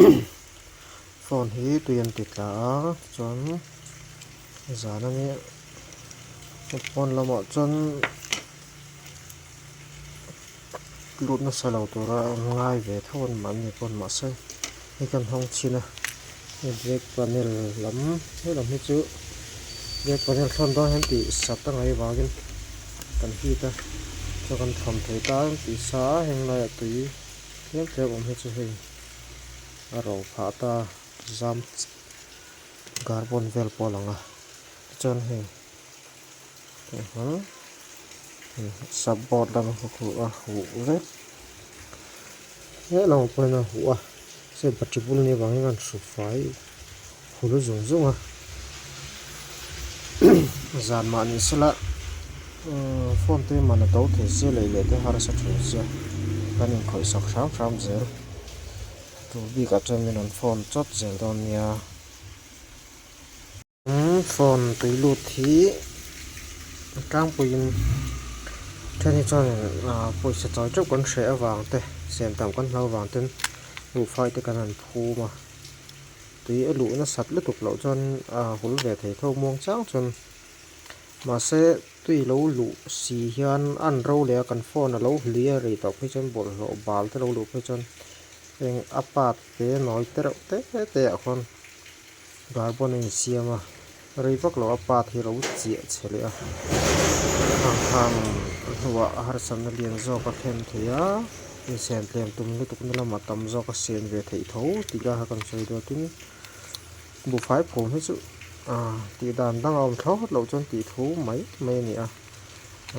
Phone hi tui an ti tla a chuan zan a nia pawn lamah chuan lut nasa lo tura an ngai ve tho a mahni pawn mahse hei kan hawng chhin a hei back panel lam helam hi chu back panel thlawn dawn hian tih sat a ngaih avangin kan heat a chuan kan thlawn thei ta a tih sa a heng laiah tui tlem tlem awm hi chu hei a ro phah ta zam carbon vel pawh a lang a tichuan hei Subboard lam a huh a huh vek helam pawhin a huh a se battery bul nih avangin an hru fai hul zung zung a zan mah ni sela phone te man a to thei sia lei leh te harsa thin sia kan inkhawih sak hram hram zel tur bikah chuan min rawn phone chawt zel dawn nia. Phone tui lut hi tlangpuiin then hi chuan pawisa chawi teuh kan hreh avang te siam tam kan hlau avang ten buhfai te kan han phum a tui a luh nasat lutuk loh chuan a hul ve thei tho muang chang chuan mahse tui lo luh si hian a an ro leh a kan phone a lo hli a rei tawh phei chuan bawlhhlawh bal te lo luh phei chuan eng a part te nawi te reuh te te ah khawn. Carbon a insiam a, rei vak lo a part hi a lo chiah chhe leh a, khang khang hnuah harsatna lian zawk a thlen thei a, insiam tlem tum lutuk na lamah tam zawk a siam ve theih tho tih lai kha kan sawi dawn tin buhfai phum hi chu ah tih dan dang a awm thlawt loh chuan tih thu mai mai a ni a,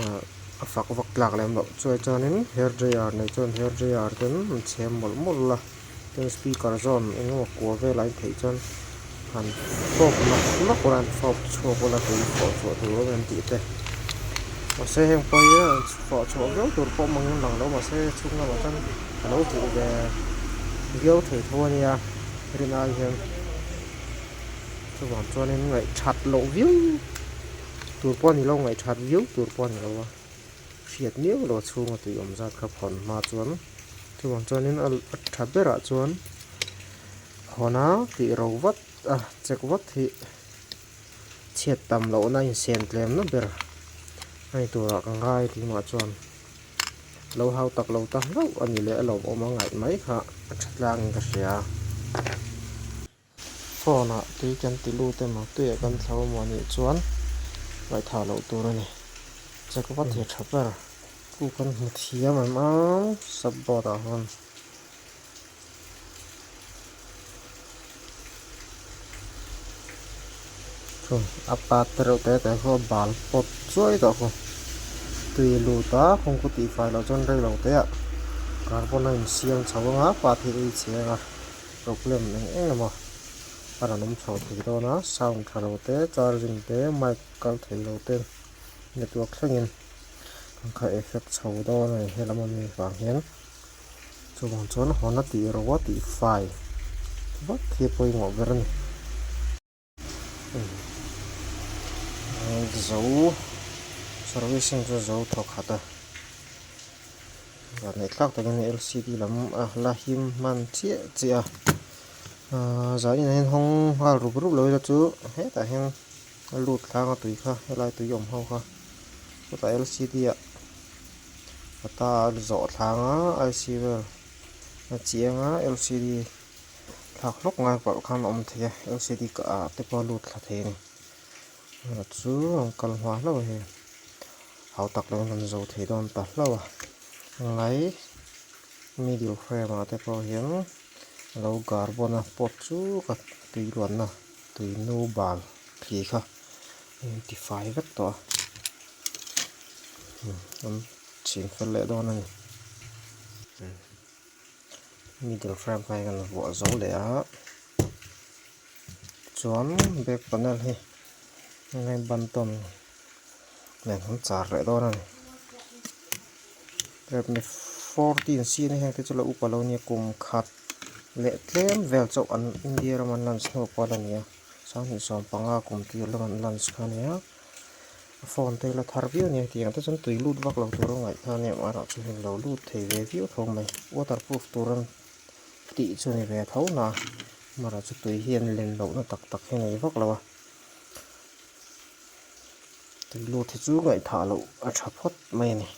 ah a fak vak tlak lem loh chuai chuanin hair dryer nei chuan hair dryer ten an chhem mawlh mawlh a. Tin speaker zawn eng emaw kua velah in theih chuan han fawp nawk nawk ula han fawp chhuak ula tui fawh chhuah tur awm em tih te mahse heng pawh hi fawh chhuah viau tur pawh mangin lang lo mahse chhung lamah chuan a lo huh ve viau thei tho a nia rin ai hian chuvang chuanin ngaihthat loh viau tur pawh a ni lo ngaihthat viau tur pawh a ni lo a. Hriat miau lo chhunga tui awm zat kha phawn hma chuan chuvang chuanin a tha berah chuan phawn a tih ro vat a check vat hi chhiat tam lohna insiam tlemna ber a ni turah ka ngai tlumah chuan lo hau tak lo ta hlauh a ni leh a lawmawm a ngaih mai kha a tha tlangin ka hria. Phone ah tui kan ti lut emaw tuiah kan thlo emaw anih chuan ngaihthah loh tur a ni. Check vat hi a tha ber. Khu kan hmu thiam em a subboard ah hian. Chu a part te reuh te te khu a bal pawt chuai tawh khu. Tui a lut a kawng khu tihfai loh chuan rei lo te ah carbon a insiam chho anga part hi a ei chhe anga. Problem eng eng emaw a rawn awm chho thei dawn a, sound tha lo te, charging te, mic kal thei lo te, network thlengin kan kha effect chho dawn a ni helam ami vang hian chuvang chuan hawn a tih ro a tih fai vak hi a pawimawh ber a ni. Zo servicing chu zo thawk khat a van neih thlak takin lcd lam a la him hman chiah chiah a ahh zanin ah hian hawng nghal rup rup lo ila chu hetah hian a lut tlang a tui kha helai tui awm ho kha chutah lcd ah a ta a zawh thlang a ic vel a chiang a lcd. Thlak hlawk ngai palh khan a awm thei a lcd ka ah te pawh a lut thla thei a ni chu an kal hma hlauh a hei hau tak lo in kan zo thei dawn ta hlauh a ngai middle frame ah te pawh hian a lo carbon a pot chu ka tui luanna tui nu bal thli kha a inti fai vek tawh a an ching fel leh dawn a ni. Middle frame kha hian kan vuah zo leh a chuan back panel hi heng ban tawn nen an char leh dawn a ni redmi fourteen c na heng te chu la upa lo nia kum khat leh tlem vel chauh an India rama an launch hnu pawh a la ni a 2015 kum tir lama an launch kha a ni a. Phone te la thar viau ania hetiang te chuan tui lut vak lo tur a ngaih kha ania amaherawhchu hei lo lut thei ve viau tho mai waterproof tur a tih chu a ni ve tho na amaherawhchu chu tui hian len lohna tak tak hi a nei vak lo a tui lut hi chu ngaihthah loh a tha phawt mai a ni.